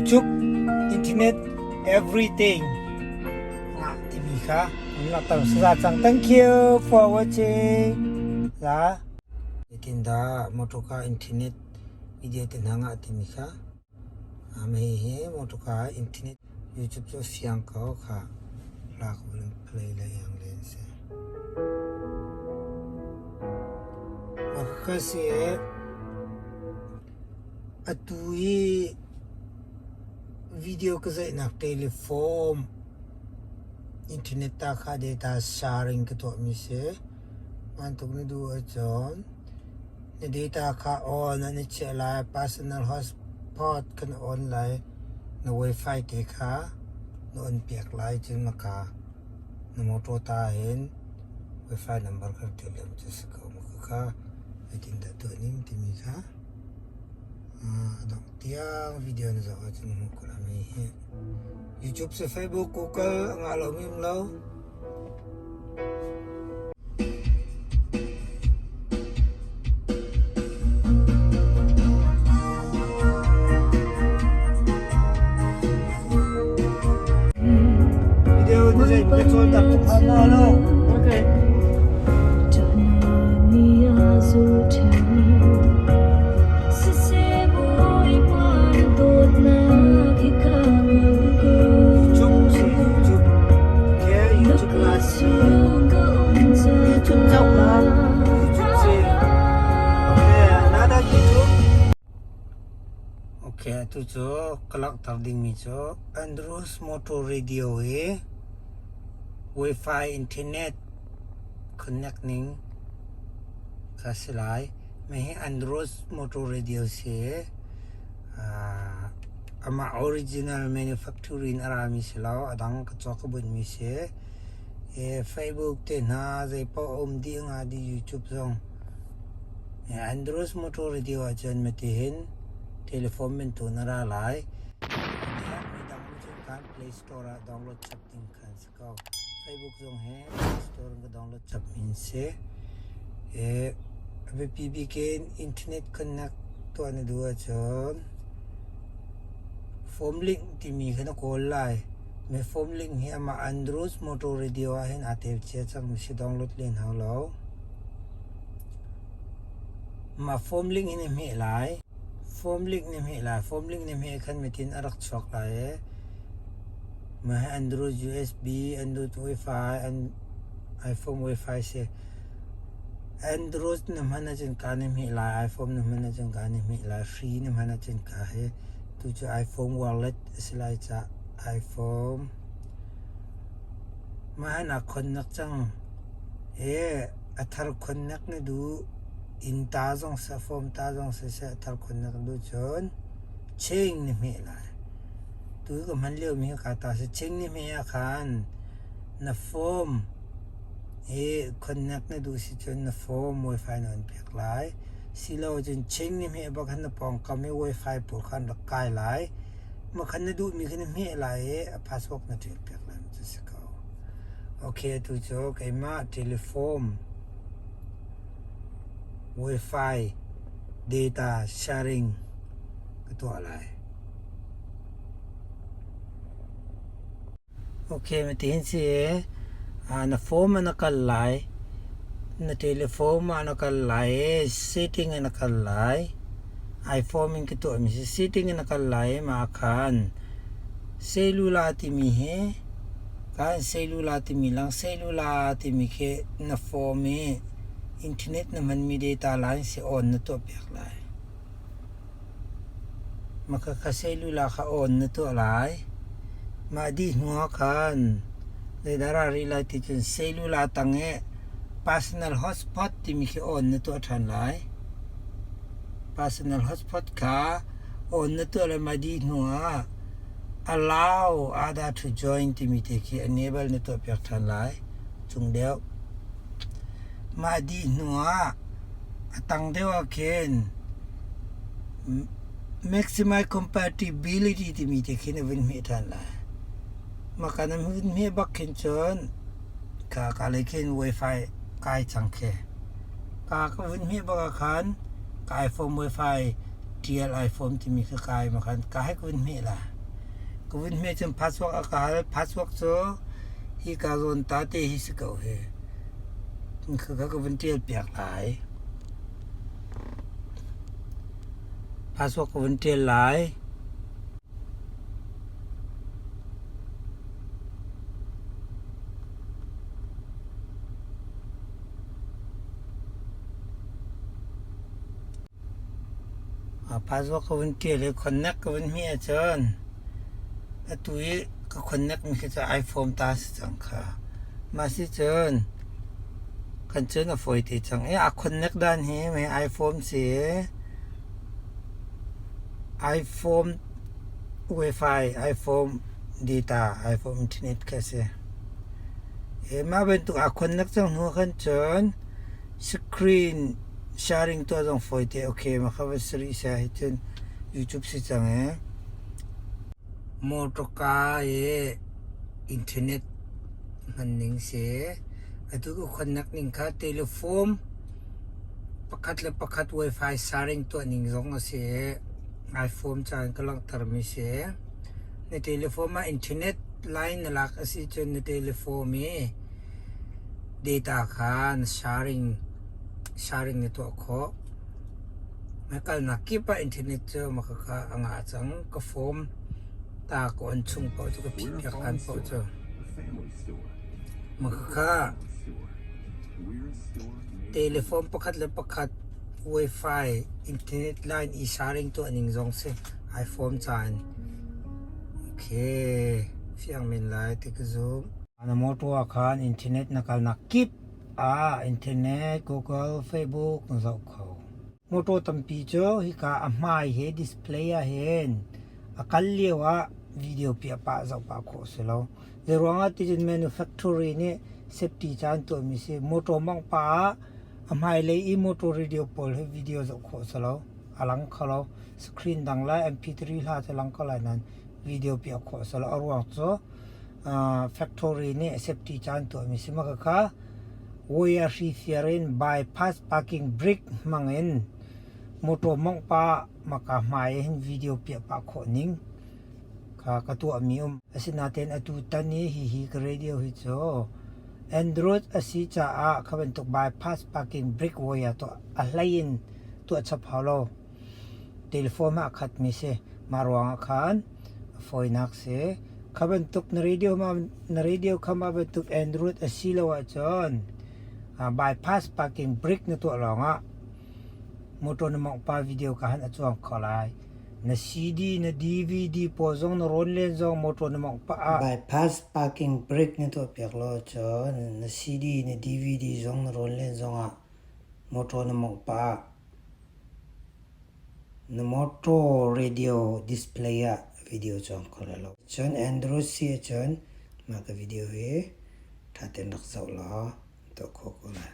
YouTube, internet, everything ngah timi kha an langhter saza cang. Thank you for watching. La. Zeitindah motorka internet video te hna ngah timi kha Mei hi motorka internet YouTube cu fiang ko kha lak vun play le yang len si. Maka si atu i video ka zeihnak telephone internet ta kha data sharing ka tuahmi si. Bantuk na duh ahcun Na data kha on an i chiah lai, personal hotspot kan on lai, na wifi te kha na on piak lai cun maka na motor ta hin wifi number kan ṭial lem cu si ko maka kha zeitindah tuah ning timi kha a dongh tiang video na zoh ahcun na hmuh ko lai mi hi YouTube si Facebook Google a ngah lomi um lo. Video ni zei ka cawl tak tuk hna lo. Okay. YouTube si YouTube. Okay, YouTube la si. YouTube chok la. YouTube si. Okay, another YouTube. Okay, atu cu ka langhter dingmi cu Andrews Motor Radio hi Wi-Fi internet connect ning kha si lai. Mah hi Andrews Motor Radio si. Amah original manufacturing in a rami si lo, a dang ka cawk ka bunhmi si. Facebook te hna zeipaoh a um dih hnga dih YouTube zong. Andrews Motor Radio ahcun matihin telephone bantuk na ra lai. Midang cun khan Play Store ah download chap ding khan si ko. Facebook zong he Play Store in ka download chap min si. A biapi bik in internet connect tuah na duh ahcun form link timi kha na kawl lai. Me form link hi amah Andrews Motor Radio ah hin aa tel cia cang mi si download len hau lo. Mah form link hi na hmeh lai. Form link na hmeh lai. Form link na hmeh khan mitin a rak chuak lai i mah hi Android USB, Android Wi-Fi, an iPhone Wi-Fi si. Android na hman ahcun ka na hmeh lai, iPhone na hman ahcun ka na hmeh lai, hri na hman ahcun ka hi. Tu cu iPhone wallet a si lai caah iPhone. Mah hi naa khonnak cang. E a thar khonnak na duh. Inn ta zong seh, form ta zong siseh a thar khonnak na duh cun ching na hmeh lai. Tu ka hman liomi hi ka ta si. Ching na hmeh ah khan na form i connect na duh si cun na form wifi na on piak lai. Silo cun ching na hmeh bak khan na pawngkam i wifi pawl khan rak kai lai. Mah khan na duhmi kha na hmeh lai i a password na ṭial piak lai cu si ko. Okay, atu cu keimah telephone wifi data sharing ka tuah lai. Okay, matihin si na phone ah na kal lai, na telephone ah na kal lai i setting ah na kal lai. iPhone in ka tuahmi si setting in na kal lai i mah ah khan cellular timi hi kan cellular timi lang cellular timi khi na phone i internet na hmanmi data line si on na tuah piak lai. Mah kha cellular kha on na tuah lai. Mah dih hnu ah khan zeidah ra rih lai ti cun cellular tang i personal hotspot timi khi on na tuah ṭhan lai. Personal hotspot kha on na tuah le mah dih hnu ah allow other to join timi te khi enable na tuah piak ṭhan lai. Cung deuh. Mah dih hnu ah a tang deuh ah khin maximize compatibility timi te khi na vun hmeh ṭhan lai. Mah ka na vun hmeh bak khin cun ka ka lei khin wifi kai cang khi. Ka ka vun hmeh bak ah khan ka iPhone wifi Tial iPhone timi kha kai ma khan ka hai ka vun hmeh la. Ka vun hmeh cun password a ka hal. Password cu hi ka zawn ta te hi si ko hi. Kha ka vun tial piak lai. Password ka vun tial lai. Password ka vun ṭial i connect ka vun hmih ahcun atu i ka connect mi khi cu iPhone ta a si cang kha. Mah si cun kan cun a fawi te cang i aa connect dan hi mei iPhone si i iPhone Wi-Fi, iPhone data, iPhone internet khi a si. Mah bantuk aa connect cang hnu khan cun Screen sharing tuah zong fawi te okay ma kha va si rih seh hi cun YouTube si cang ee. Motorka i internet hman ning si. Atu ka khonnak ning kha telephone pakhat le pakhat wifi sharing tuah ning zong a si i iPhone ca in ka langhter mi si. Na telephone ah internet line na lak a si cun na telephone i Data kha na sharing sharing na tuah khawh. Na kalnak kip ah internet cu maka kha a ngah cang. Ka form ta ka on chung paoh cu ka phih piak hlan paoh cu. Maka kha telephone pakhat le pakhat Wi-Fi internet line i sharing tuah ning zong si iPhone ca in. Okay, fiang men lai ti ka zum. Na mawṭaw ah khan internet na kalnak kip ah internet, Google, Facebook na zoh kho. Mawṭaw tampi cu hika a hmai he display ah hin a kal lio ah video piah pah zoh pah khawh a si lo. Zeiruangah ticun manufacturer nih safety ca an tuahmi si. Mawṭaw mawngh pah ah a hmailei i mawṭaw radio pawl hi video zoh khawh a si lo. A lang kho lo. Screen dang lai MP3 hla cu lang ko lai nain video piah khawh a si lo. A ruang cu factory nih safety ca an tuahmi si ma khakha wire hri fiar in bypass parking brake hmang in motor mongh pa maka hmai hin video piah pah khawh ning kha ka tuahmi um. Asinain atu tan i hihi ka radio hi cu Android a si caah kha bantuk bypass parking brake wire tuah a hlei in tuah chap hau lo. Telephone ah a khatmi si. Mah ruangah khan a fawinak si. Kha bantuk na radio ma na radio kha mah bantuk Android a si lo ahcun bypass parking brake na tuah lawngah motor na mawngh pa video ka han a cuang kho lai. Na CD na DVD pawl zong na rawn len zong motor na mawngh pah ah bypass parking brake na tuah piak lo ahcun na CD na DVD zong na rawn len zongah motor na mawngh pah ah Na mawṭaw radio display ah video cawng kho lai lo. Cun Android si ahcun mah ka video hi ṭha tein rak zoh law tuah khawh ko lai.